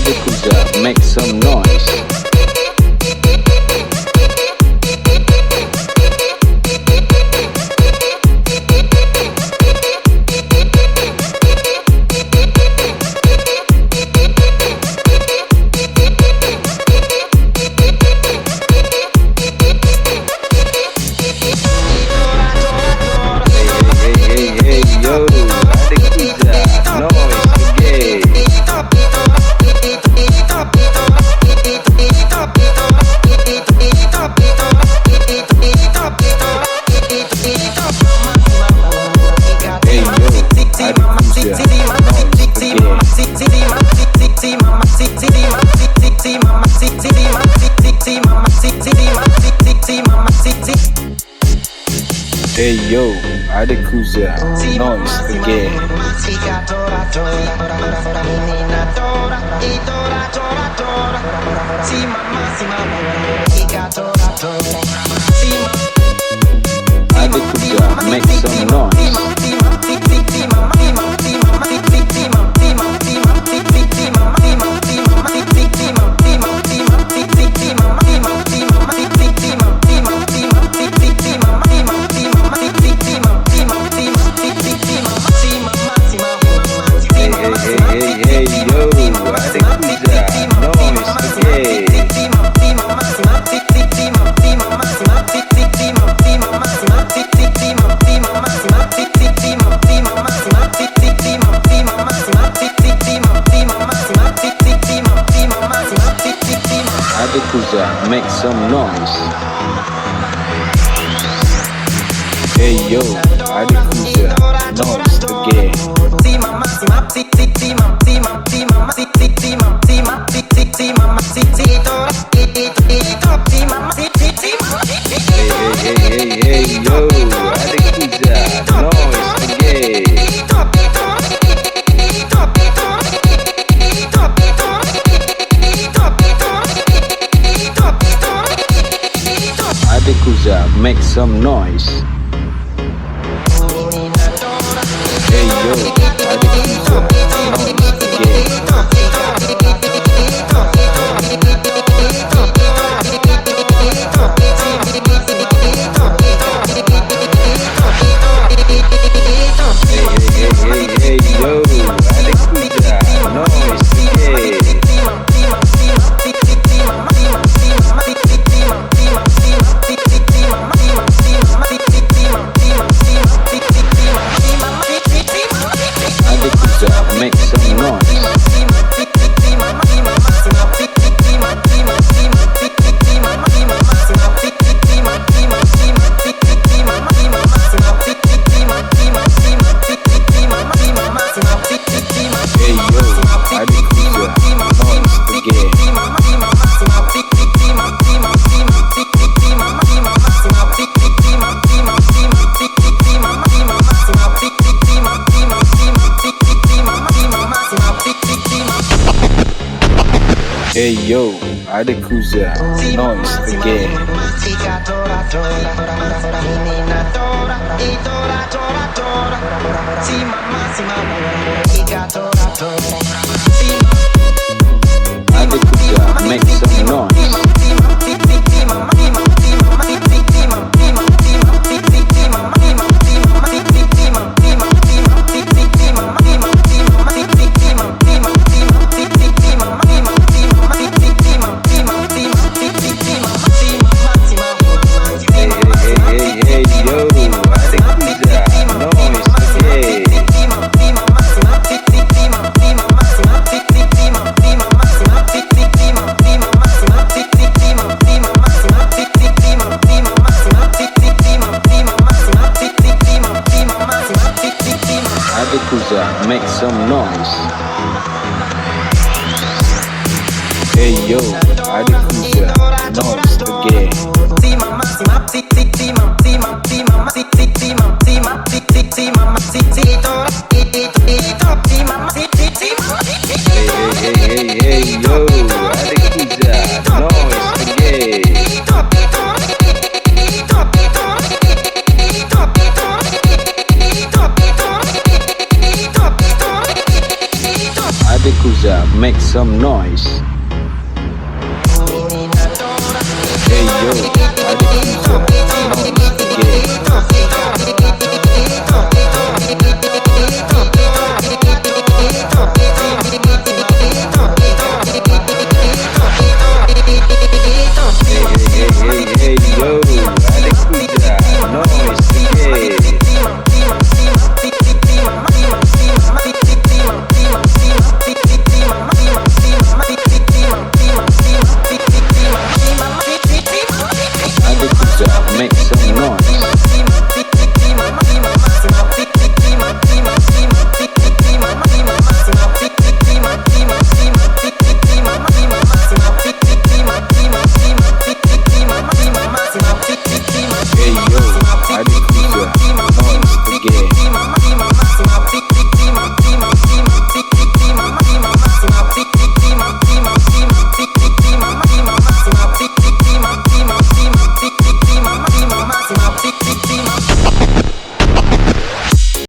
Adekuza, make some noise. Hey, hey, hey, hey, yo, Adekuza, noise again. Hey yo, Adekuza, noise again. Hey yo, Adekuza, noise again. Adekuza, make some noise. Hey, hey, hey, hey, hey, yo, Adekuza, noise again. Adekuza, make some noise. Hey yo, Adekuza, noise again. Hey, hey, hey, hey, hey, yo, Adekuza, noise again. Adekuza, make some noise. Hey yo, Adekuza, noise again. Hey, hey, hey, hey, hey, yo, Adekuza, noise again. Adekuza, make some noise. Hey yo, Adekuza, noise again. Hey yo, Adekuza, noise again. Adekuza, make some noise. Hey, hey, hey, hey, hey, yo, Adekuza, noise again. Adekuza, make some noise. Hey yo, Adekuza, noise again. Hey, hey, hey, hey, hey, yo, Adekuza, noise again. Adekuza, make some noise. Hey yo, Adekuza, noise again.